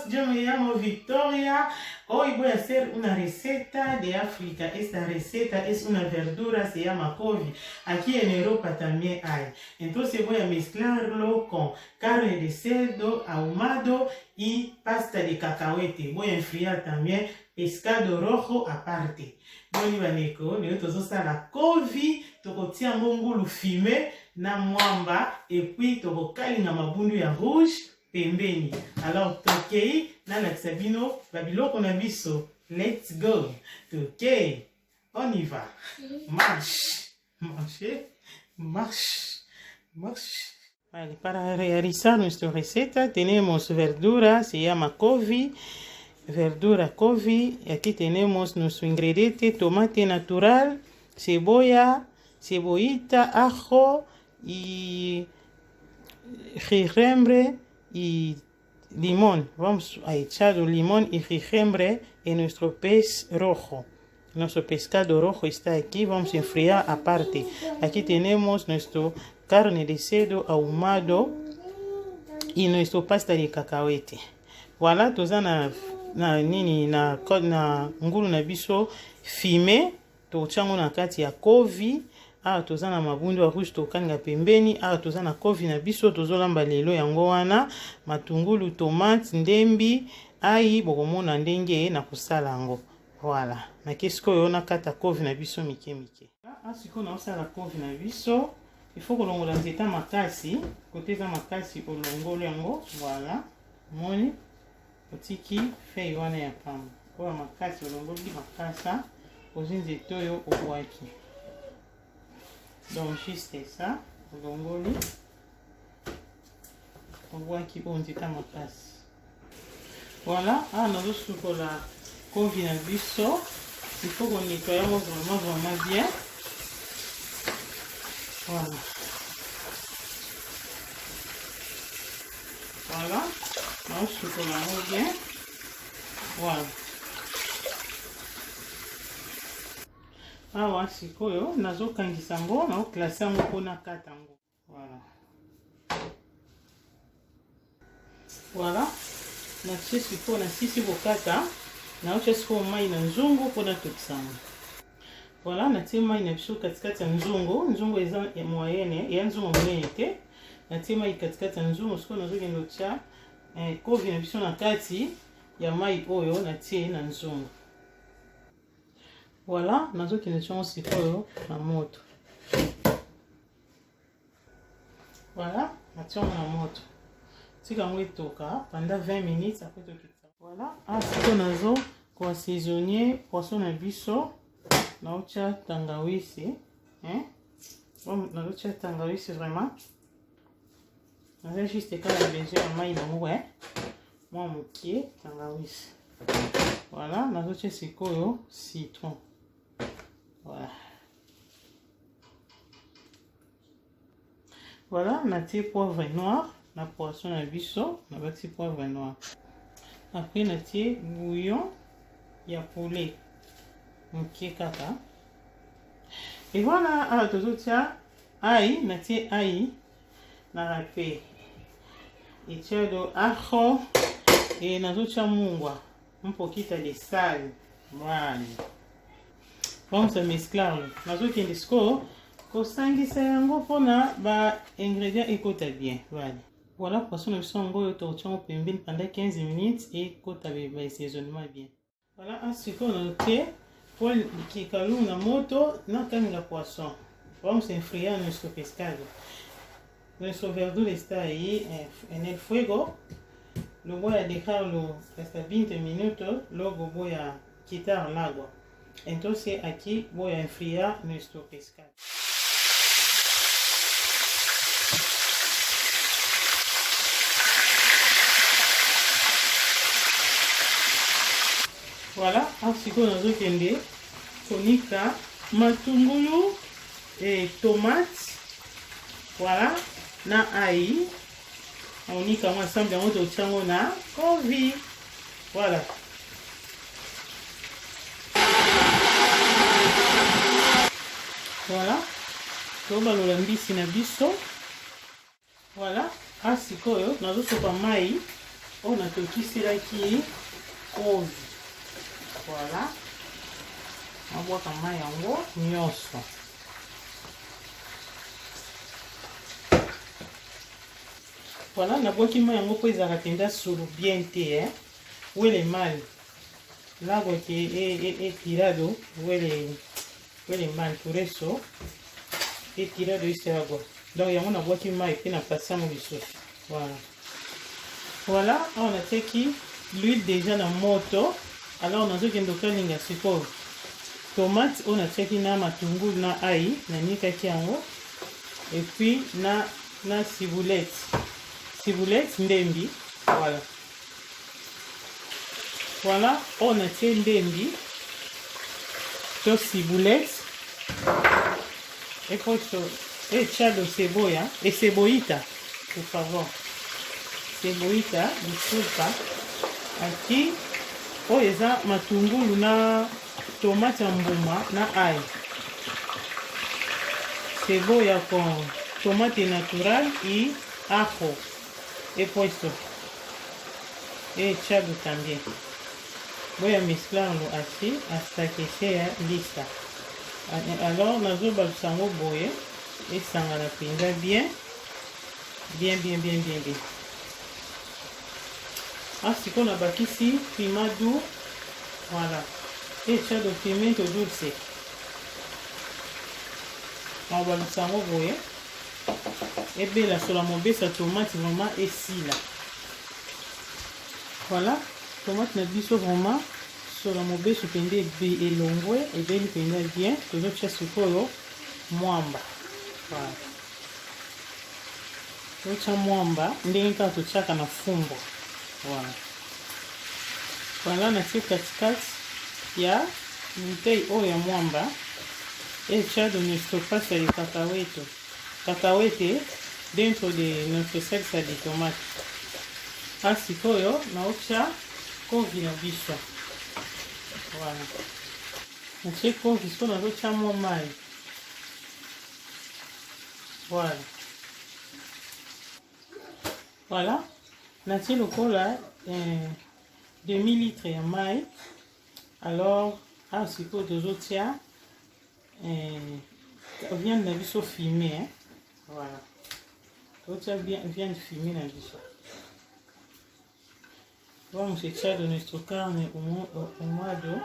amigos, yo me llamo Victoria. Hoy voy a hacer una receta de África. Esta receta es una verdura, se llama kovi. Aquí en Europa también hay. Entonces voy a mezclarlo con carne de cerdo ahumado y pasta de cacahuete. Voy a enfriar también pescado rojo aparte. Boni bandeko, lelo tozosala kovi, tokotia yango ngulu fume na mwamba et puis tokokalinga mabundu ya rouge pembeni. Alors tokei nalakisa bino ba biloko na biso. Let's go. Tokei. On y va. Marche. Marche. Marche. Marche. Vale, para realizar nuestra receta tenemos verdura, se llama kovi, verdura kovi. Y aquí tenemos nuestro ingrediente, tomate natural, cebolla, cebollita, ajo y jengibre y limón. Vamos a echar limón y jengibre en nuestro pez rojo. Nuestro pescado rojo está aquí. Vamos a enfriar aparte. Aquí tenemos nuestro carne de cerdo ahumado y nuestro pasta de cacahuete. Voilà, toza na, na nini na, na ngulu na biso fumé, totia yango na kati ya kovi. Awa toza na mabundu ya rouge, tokalinga pembeni. Awa toza na kovi na biso tozolamba lelo, yango wana matungulu, tomate, ndembi, ai bokomona ndenge na kosala yango. Voilà, nake sikoyo nakata kovi na biso mike mike. Ah, sikoyo naosala kovi na biso, il faut kolongola nzete makasi, kote eza makasi olongoli yango. Voilà, moni otiki feuille wana ya pamba oyo makasi, olongoli makasa, ozwi nzete oyo obwaki. Donc juste ça, olongoli, obwaki oyo nzete makasi. Voilà, awa nazosukola kovi na biso, il faut konettoyer yango vraiment vraiment bien. Voilà, voilà, nazosukola yango bien. Voilà, awa sikoyo nazokangisa yango, nazoklase yango mpona kata yango. Voilà, voilà, natie sikoyo, nasisi kokata, naotia sikoyo mai na nzungu mpona tokisa yango. Voilà, natie mai na biso katikati ya nzungu. Nzungu eza ya moyenne, ya nzungu monene te. Natie mai katikati ya nzungu. Sikoyo nazokende otya eh, kovi na biso na kati ya mai oyo natie na nzungu. Voilà, nazokende tiongo sikoyo na moto. Voilà, nationgo na moto, tika yango etoka pendant 20 minutes, après tokitisa. Voilà, ah, sikoyo nazo koassaisonner poisson na biso. Naotya tangawisi, hein? Bon, nazotya tangawisi vraiment, naza juste kaka besoin ya mai nango, eh? Mwa mokie tangawisi. Voilà, nazotya sikoyo citron. Voilà. Voilà, natie poivre noir na poisson na biso, nabakisi poivre noir. Après natie bouillon ya poulet mokie kaka. Et voilà, awa tozotia ai, natie ai na rape, etiado ajo e nazotia mungwa, un poquito de sal. Voilà. Vamos a mezclar. Nazokende sikoyo kosangisa yango mpona ba ingrédients ekota bien. Voilà. Voilà, poisson na biso yango oyo tokotia yango pembeni pendant 15 minutes, ekota ba assaisonnement bien. Voilà, sikoyo natie poêle kikalu na moto, nakalinga poisson. Vamos a enfriar nuestro pescado. Nuestro verdure está ahí en el fuego. Lo voy a dejarlo hasta 20 minutos. Luego voy a quitar el agua. Entonces aquí voy a enfriar nuestro pescado. Voilà, sikoyo nazokende konika matungulu e tomate, voilà, na ai, onika yango ensemble, yango totia yango na kovi. Voilà. Voilà, tobalola mbisi na biso. Voilà, ah, sikoyo nazosopa mai. Oyo natokiselaki kovi. Voilà. Nabwaka mai yango nyonso. Voilà, nabwaki mai yango mpo ezalaka mpenza solo bien te, eh? Huele mal. L'agua que he tirado huele, huele mal, por eso he tirado ese agua. Donc yango nabwaki mai mpe napasi yango lisusu. Voilà. Voilà, awa natiaki l'huile déjà na moto. Alors nazokende kokalinga sikoyo tomate oyo natiaki na matungulu na ail, nanikaki yango et puis na ciboulette. Ciboulette ndembi, voilà. Voilà, oyo natie ndembi to ciboulette e poso e echado cebolla e cebollita, por favor. Cebollita, disculpa. Aqui oyo eza matungulu na tomate ya mbuma na ail. Cebolla con tomate natural y ajo. He puesto he echado también. Voy a mezclarlo así hasta que sea lista. Alors nazobalusa yango boye esangana mpenza bien bien bien bien bien bien. Ah, sikoyo nabakisi piment doux, voilà, he echado pimento dulce. Nakobalusa yango boye ebela sola mobesa tomate vraiment esila. Voilà, tomate na biso vraiment sola mobesu mpenza elongwe, ebeli mpenza bien. Tozotia sikoyo mwamba. Voilà, totia mwamba ndenge kaka totiaka na fumbwa. Voilà, voilà, natie katikati ya bouteille oyo ya mwamba. He echado nuestro pasta de cacahuete, cacahuete dentro de nuestro salsa de tomate. Ah, sikoyo naotya kovi na biso. Voilà, natie kovi, sikoyo nazotya mwa mai. Voilà, voilà, natie lokola demi litre ya mai. Alors awa sikoyo tozotia viande na biso fumée, hein? Voilà, tozotia viande fumée na biso. Vamos echar nuestro carne ahumado.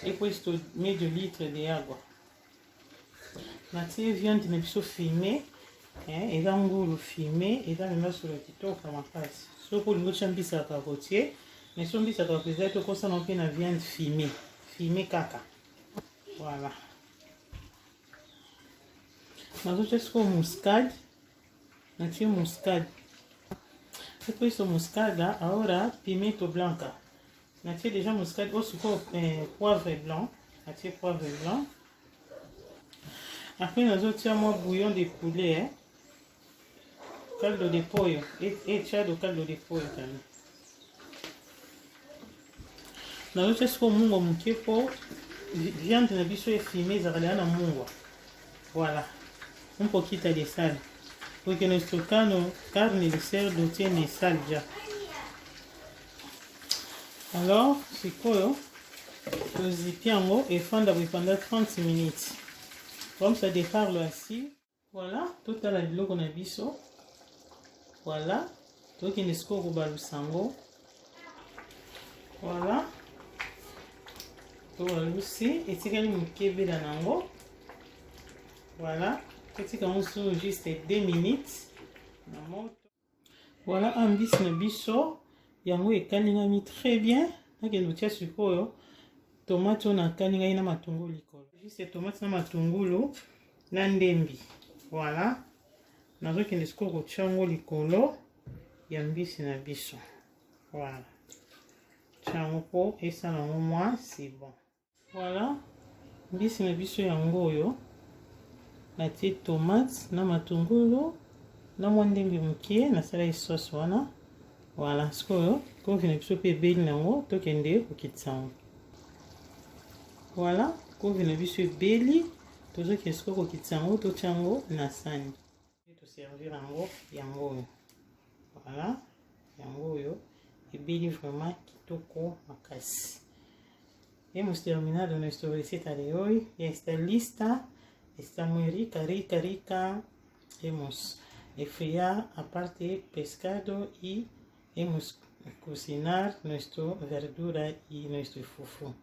He puesto medio litre de agua. Natie viande na biso fumée, eza ngulu fumée, eza mema solo kitoko makasi. Soki olingi otya mbisi ya kakotie, mais so mbisi ya kako eza te, okosana mpe na viande fumée, fumée kaka. Voilà, nazotia sikoyo muscade, natie muscade. He puesto moscada, ahora pimento blanca. Natie déjà muscade oyo, sikoyo poivre blanc, natie poivre blanc. Après nazotia mwa bouillon de poulet, eh? Caldo de pollo, he echado caldo de pollo también. Nazotia sikoyo mungwa moke mpo viande na biso efumée ezalaka deya na mungwa. Voilà, un poquito de sal porque nuestro carne de cerdo tiene sal ya. Alors sikoyo tozipi yango, efanda boye pendant 30 minutes. Vamos a dejarlo ainsi. Voilà, totala biloko na biso. Voilà, tokende sikoyo kobalusa yango. Voilà, tobalusi, etikali moke ebela nango. Voilà, totika yango so juste 2 minutes na moto. Voilà, mbisi na biso yango ekalingami très bien. Nakende kotia sikoyo tomate oyo nakalingai na matungulu likolo, juste tomate na matungulu na ndembi. Voilà, nazokende sikoyo kotia yango likolo ya mbisi na biso. Voilà, tia yango mpo esala yango mwa c'est bon. Voilà, mbisi na biso yango oyo, natie tomate na matungulu na mwa ndembi moke, nasalaki sauce wana. Voilà, sikoyo kovi na biso mpe ebeli nango, tokende kokitisa yango. Voilà, kovi na biso ebeli, tozokende sikoyo kokitisa yango, totia yango na sani, toservir yango. Yango oyo, voilà, yango oyo. Ebeli vraiment kitoko makasi. Hemos terminado nuestra receta de hoy. Ya está lista. Está muy rica, rica, rica. Hemos enfriar aparte pescado y hemos cocinar nuestra verdura y nuestro fufu.